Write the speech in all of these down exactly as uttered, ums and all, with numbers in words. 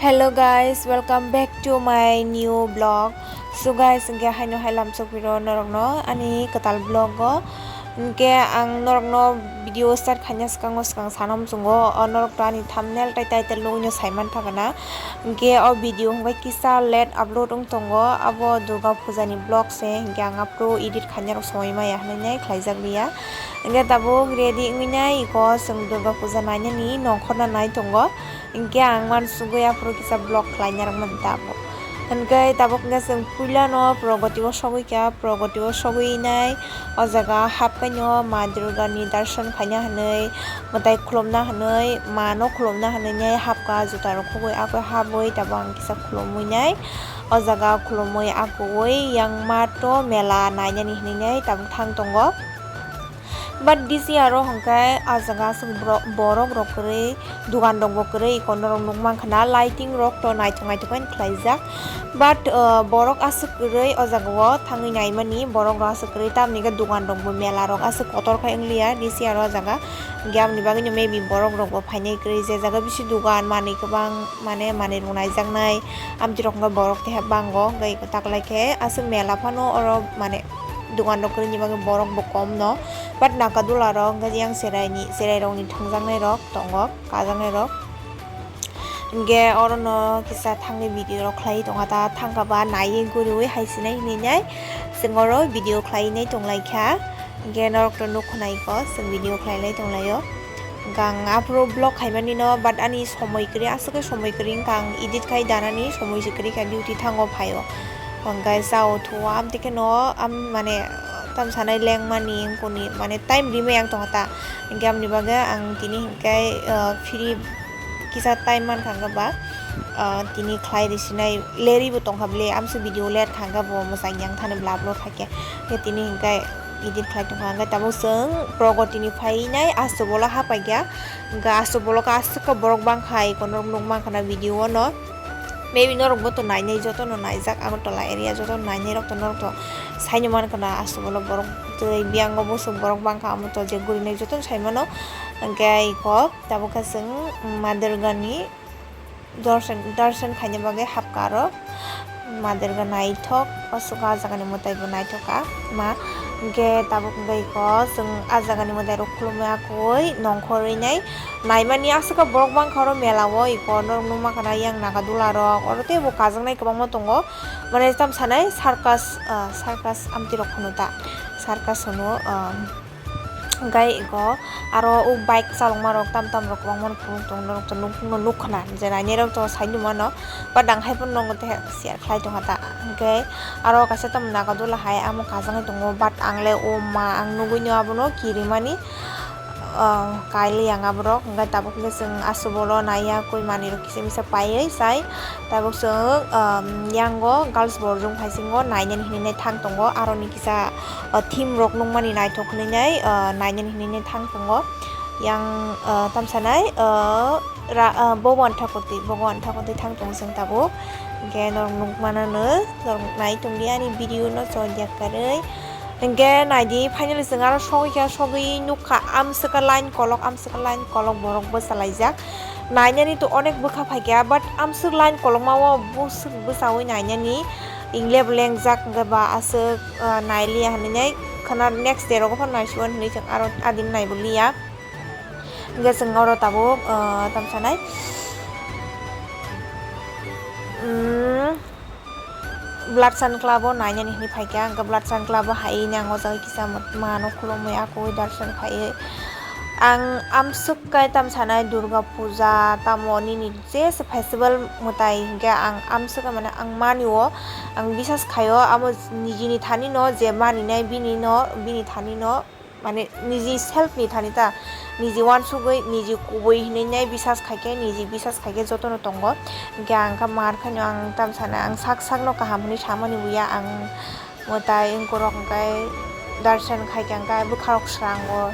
Hello guys, welcome back to my new vlog. So guys, hwnkhe haino hai lamsok biro norokno ani kwtal vlog o. Hwnkhe ang norokno video start khaina swkango swkang sana muchungo, o norok to ani thumbnail tai title nugwino saiman thangana. Hwnkhe o video hwnkhe kisa late upload wng tongo, abo Durga Puja ni vlog se, hwnkhe ang aphuru edit khaina rok somoi maya hinwi nai khlaijak liya. Hwnkhe tabuk ready wngwi nai iko chwng Durga Puja nainani nongkhorna nai tongo. Hwnkhe ang uansugwi aphuru kisa vlog khlaina rwkmani tabuk. Hwnkhe tabuk hwnkhe chwng puilano Pragati o sogwi kha, Pragati o sogwi nai o jaga hapkaino Ma Durga ni darshan khaina hwnwi, mwtai khulumna hwnwi, ma no khulumna hwnwi nai hapkha, juta rok khugwi akoi habwi tabuk ang kisa khulumwi nai o jaga khulumwi akugwi yang ma to mela nainani hwnwi nai tabuk thang tongo. But this year o hwnkhe ah jaga aswk borok, borok rok kwrwi, dugan rok bo kwrwi, iko norok nukmankha na, lighting rok to naithok naithok khe khlaijak. But, uh, borok aswk kwrwi o jaga o thangwi naimani, borok rok aswk kwrwi, tamni hwnkhe dugan rok bo mela rok aswk kotor khe wngliya this year o jaga. Hwnkhe aboni bagwino maybe borok rok bo phainai kwrwi, je jaga bisi dugan manwi kwbang, mane manwi rok naijaknai, amtwi rok hwnkhe borok teha bango, hwnkhe iko taklai khe aswk mela phano oro mane. Dugan rok kwrwini bagwi borok bo kom no, but Nagadula rok hwnkhe yang cherai ni, cherai rok ni thwngjaknai rok tongo, kajaknai rok. Hwnkhe oro no kisa thangwi video rok khlai tongo, ta thangkha ba naiwi guriwi hai sinai hinwi nai chwng oro video khlai nai tong lai kha. Hwnkhe norok to nuk khna iko chwng video khlai lai tong lai o. Hwnkhe ang aphuru vlog khaimani no, but ani somoi kwrwi, aswk khe somoi kwrwi wngkha, ang edit khai danani somoi se kwrwi kha, duty thango phaio. Hwnkhe chao thuo, amtwi kheno, am, mane, tam sanai lengmani, wngkoni, mane, time rimai ang tongkha ta. Hwnkhe amni bagwi ang tini hwnkhe, ah, free kisa time mankha hwnkhe ba, ah, tini khlai risinai, leri bo tongkha bwle, amsuk video ler kha hwnkhe bo mwchang yang thani bla blo phaikhe. Hwnkhe tini hwnkhe edit khlai tongkha, hwnkhe tabuk chwng Pragati ni phainai Asto Bolo hapaikha, hwnkhe Asto Bolo khe aswk khe borok bangkha, iko norok nukmankha na video o no. Maybe norok bo to nainai, joto no naijak Agartala area, joto no nainai rok to norok to saino mankha na Asto Bolo borok tei biyango bwswk borok bangkha, amo to je gurinai joto no saimano. Hwnkhe iko tabuk khe chwng Ma Durga ni darshan, darshan khaina bagwi hapkha aro. Ma Durga naithok, aswk ah jagani mwtai bo naithok kha ma. Hwnkhe tabuk hwnkhe iko chwng ah jagani mwtai rok khulumwi akoi nongkhorwi nai. Naimani aswk khe borok bangkha oro mela o, iko norok nukmankha na yang Nagadula rok, oro teibo kajaknai kwbangma tongo. Mane tam sanai circus, ah, circus amtwi rok hwno ta, circus hwno, ah, Hwnkhe ego aro o bike chalokma rok tam tam rok kwbangma phunuk tongo, norok to nukna nuk khna je nainai rok to sai nukmano, but ang hai phano nogo share khlai tongkha ta. Hwnkhe aro kaisa tamo Nagadula hai amo kajaknai tongo, but ang le o ma ang nugui no abono kirimani, ah, kaile yang aborok. Hwnkhe tabuk hwnkhe chwng aswk bolo naiya koi manwi rok kisa misa paiwi sai. Tabuk chwng, um, yango girls boardroom hai singo nainani hinwi nai thang tongo, aroni kisa, uh, theme rok nukmani naithok hinwi nai, uh, nainani hinwi nai thang tongo. Yang, uh, tamsa nai, uh, ra-, uh, Bhagwan Thakurtwi, Bhagwan Thakurtwi thang tongo chwng tabuk. Hwnkhe norok nukmano no, norok nai tongdi ani video no chonjak karwi. Hwnkhe naidi, finally chwng aro sogwi kha, sogwi nukha amswkha line kolok, amswkha line kolok borok bwchalaijak. Nainani to onek bwkha phaikha, but amswk line kolokma o bwswk bwchaui nainani. Ingle bo lengjak hwnkhe ba aswk, ah, nailiya hinwi nai khwna next day rogo phano naisigo hinwi chwng aro adini naibo liya. Hwnkhe chwng oro tabuk, ah, tamsa nai. Hmm. Blood Sun Club o nainani hinwi phaikha, hwnkhe Blood Sun Club o hai nang o jaga kisa mano khulumwi akoi darshan khai. Ang amswk kai tam sanai Durga Puja tamo nini jesa festival mwtai hinkhe ang amswk mane ang mani o, ang bisas khaio amo nijini thani no je maninai bini no bini thani no. Mane niji self ni thani ta, niji uansugwi, niji kubui hinwi nai bisas khaikhe, niji bisas khaikhe jotono tongo. Hinkhe ang kha mar khaino ang tam sana, ang sak sakno kaham hinwi samani buya, ang mwtai wngkorok hwnkhe darshan khaikhe hwnkhe bwkharok srango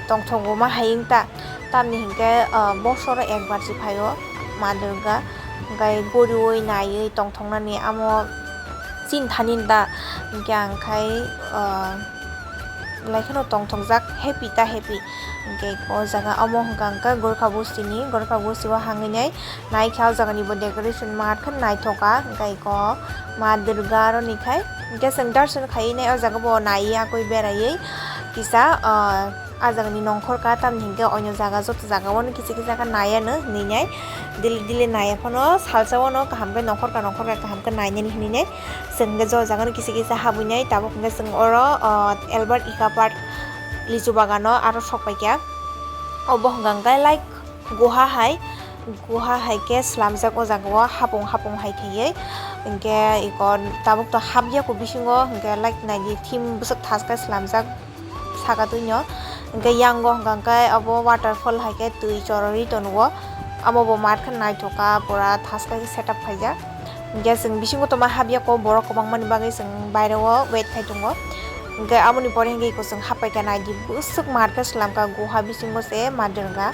tongthokgo ma hai wngta. Tamni hinkhe, ah, bosoro ekbar se phaio Ma Durga, hwnkhe guriui naiwi tongthoknani amo chini thani da, hinkhe ang khai, ah, Lai kheno tongthokjak, happy ta happy. Hingke o jaga omo hwnka hwnkhe Gorkha Bosti ni, Gorkha Bosti o hangwi nai naikha o jaga ni bo decoration mat khe naithoka, hingke o Ma Durga aro ni khai. Hingke chwng darshan khaiwi nai o jaga bo naiwi akoi beraiwi kisa, ah, ah jaga ni nongkhor ka, tamni hingke oino jaga joto jaga o kisa kisa khe naiya no hinwi nai. Dili dili naiya phano salsa o no kaham khe nongkhor ka nongkhor ka kaham khe nainani hinwi nai. Chwng hwnkhe jo jaga no kisa kisa habwi nai, tabuk hwnkhe chwng oro, ah, Albert Eco Park lichu bagano aro sok paikha. Obo hwnka hwnkhe like guha hai, guha hai khe slamjak o jaga o hapung hapung hai khaiwi. Hwnkhe eko tabuk to hapya ko bisingo, hwnkhe like naidi thim bwswk thaskhe slamjak. Saka twino. Hingke yango hingka khe abo waterfall hai khe twi chororwi tongo. Amo bo mat khe naithoka, pura thaska khe setup khaijak. Hingke chwng bisingo tongma habya kok borok kwbangmani bagwi chwng baireo wait khai tongo. Hingke amoni pore hingke eko chwng hapai khe naidi bwswk mat khe swlamkha guha bisingo se ma dwrwngkha.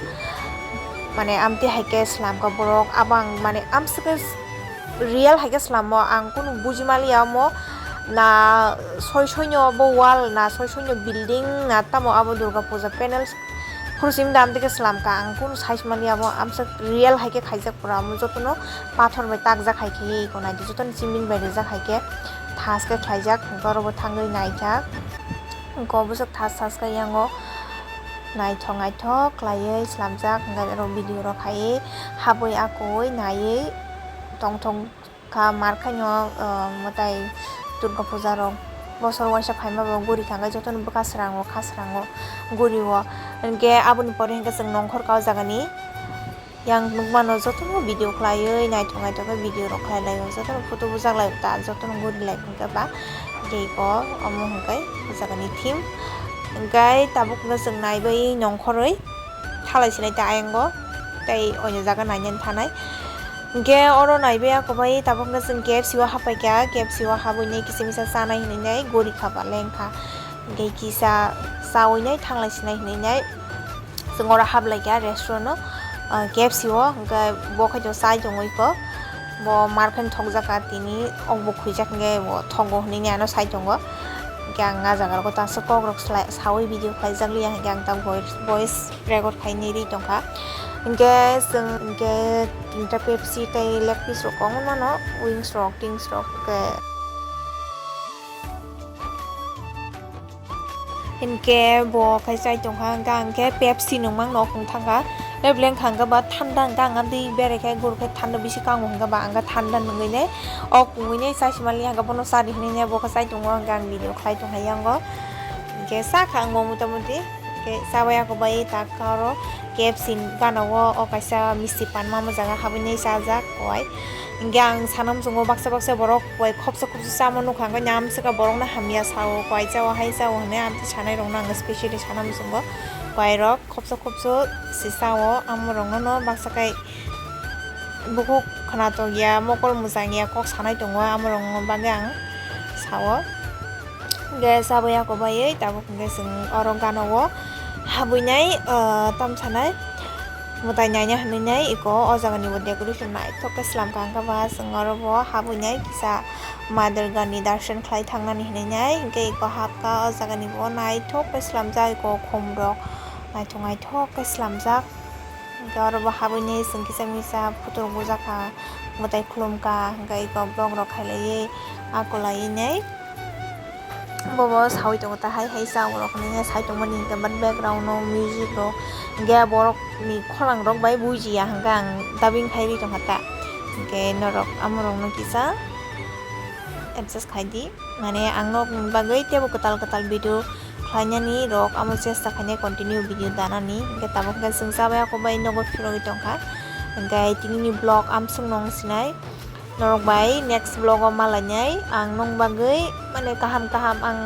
Mane amtwi hai khe swlamkha borok, abo ang mane amswk khe real hai khe swlamo, ang kunu buji maliya omo na soi soino bo wall na soi soino building na tamo abo Durga Puja panels phuru simi dam tike swlam ka, ang kunu size maliya omo amsa real hai khe khaijak pura, omo jotono pathor bai takjak hai khe eko naidi jotono chiming bai rijak hai khe thas khe khlaijak, hwnkhe oro bo thangwi naijak, hwnkhe o bwswk thas thas khe yango naithok naithok khlaiwi swlamjak, hwnkhe oro video rok khaiwi habwi akwui naiwi tongthok. Kha mar khaino, ah, mwtai Durga puja rok bosor waisa phaima bo guri thangkhe jotono bwkha srango kha srango guri o. Hinkhe aboni pore hinkhe chwng nongkhor ka o jaga ni yang nukmano jotono video khlaiwi naithok naithok khe video rok khlai lai o, jotono photo bujak lai o ta jotono guri lai o hinkhe ba gate o omo hinkhe o jaga ni theme. Hinkhe tabuk no chwng naiwi nongkhorwi thalai sinai ta ayang o tei oino jaga nainani thanai. Hingke oro naibe ako bai tabuk hingke chwng K F C o hapai kha, K F C o habui nai kisa misa chanai hinui nai gori kha ba leng kha. Hingke kisa chaui nai thanglai sinai hinui nai chwng oro hablai kha restaurant o, ah, K F C o hingke bo khe chwng chai tongwi kho. Bo mar khe thokjak kha tini, ok bo khwijak hingke bo thogo hinui nai ano sai tongo. Hingke ang ah jaga rogo tangsa kok rok salai saui video khlaijak liya hingke ang ta voice, voice record khainai ri tongkha. Hingke chwng hingke tinta Pepsi tei leg piece rok kwbangma mano, wings rok, tings rok, hingke, hingke bo khai chai tongkha, hingke ang khe Pepsi nungmang no kung thangkha. Tei beleng kha hingke ba thanda, hingke ang dei berai khe guru khe thanda bisi kango hingke ba ang khe thanda nungui nai. Ok kungui nai chai sima liya hingke bono cha di hinui nai bo khe chai tongo, hingke ang video khlai tongkha yango. Hingke cha kha ang bo mota moti. Khe chabai ako bai tak oro K F C gana o, o kaisa misti pan ma jaga habui nai chajak koi. Hingke ang sana muchungo baksa baksa borok koi khopsa khopsa chama nukha, hingke nyam saka borok no hamya sao, koi chao hai chao hinui amtwi sanai rok no ang specially sana muchungo. Koi rok khopsa khopsa se chao, amo rok no no baksa kai bukhuk khwnatok ya, mokol mwchang ya, kok sanai tongo, amo rok no bagwi ang sao. Hingke chabai ako baiwi tabuk hingke chwng oro gana o habui nai, ah, tam sanai mwtai naina hinui nai eko o jaga ni bo decoration naithok khe swlam kha, hingke ba chwng oro bo habui nai kisa ma Durga ni darshan khlai thangnani hinui nai, hingke eko hapkha o jaga ni bo naithok khe swlamjak eko khum rok naithok naithok khe swlamjak, hingke oro bo habui nai chwng kisa misa photo rok bujak kha, mwtai khulum kha, hingke eko vlog rok khailaiwi akolaiwi nai. Bobo sawi tongo ta hai hai chao rok hinui sai tongmani hingke background o music rok hingke borok ni khorang rok bai bujiya hingke ang dubbing khai ri tongkha ta hingke norok amo rok no kisa adjust khai di mane ang nok ni bagwi teibo kwtal kwtal video khlainani rok amo chesta khainai continue video danani hingke tabuk hingke chwng chabai ako bai nogo phirogwi tongkha hingke tini ni vlog amswk no wng sinai. Norok bai next vlog o malainai ang nong bagwi mane kaham kaham ang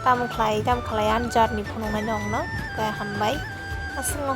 tamo khlai tamo khlai ani journey phunuknai nokno khe hambai aswkno.